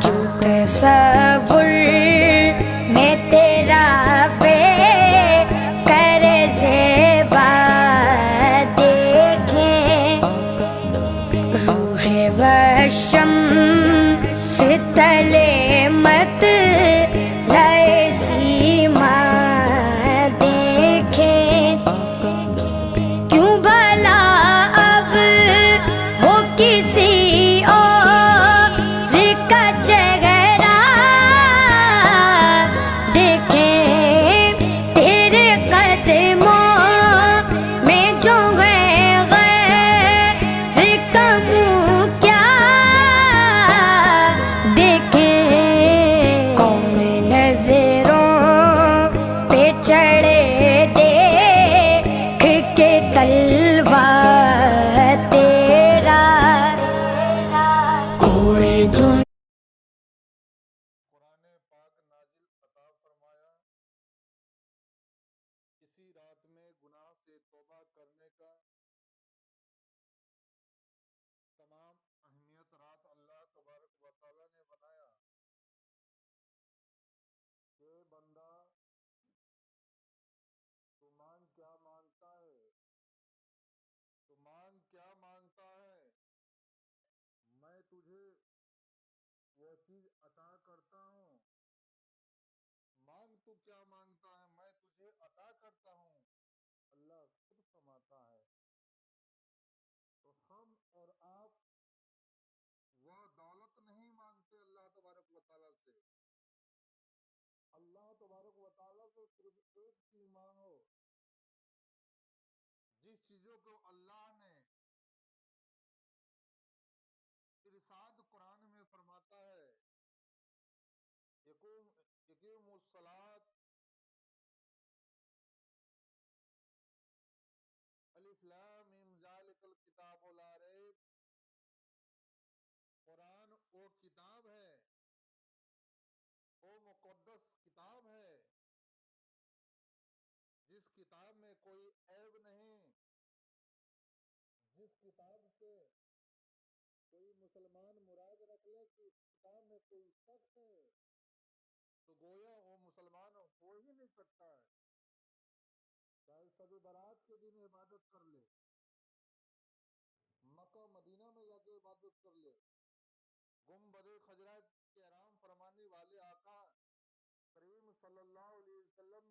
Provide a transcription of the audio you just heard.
जो तसव्वुर में तेरा वे कर ज़ेबा देखें, रूह वशम से तले मत लय सीमा देखें। क्यों भला अब वो किसी और का चेहरा देखें, तेरे कदमों में जो है गैर का मुँह क्या देखें। कौन नजरों पे चढ़े देख के तलवा तेरा, कोई दुनिया। कुरान पाक नाजिल अता फरमाया। इसी रात में गुनाह से तौबा करने का तमाम अहमियत रात अल्लाह तबारक व तआला ने बनाया कि बंदा, तू मांग क्या मांगता है, तू मांग क्या मांगता है, मैं तुझे वो चीज अता करता हूँ। मांग तू क्या मांगता है, मैं तुझे अता करता हूँ। अल्लाह खुद फरमाता है। तो हम और आप वह दौलत नहीं मांगते अल्लाह तबारक व तआला से। अल्लाह तबारक व तआला से सिर्फ एक चीज मांगो, जिस चीजों को अल्लाह ने इरशाद कुरान में फरमाता है, यकीमुस्सलात, अलिफ लाम मीम ज़ालिकल किताबु ला रैब। कुरान वो किताब है, वो मुक़द्दस किताब है जिस किताब में कोई ऐब नहीं, जिस किताब से कोई मुसलमान मुराद रख ले कि इस किताब में कोई शक है तो गोया वो मुसलमान हो ही नहीं सकता है। चाहे शब बारात के दिन इबादत कर ले, मक्का मदीना में जाके इबादत कर ले, गुम्बदे खजरा के आराम फरमाने वाले आका करीम सल्लल्लाहु अलैहि वसल्लम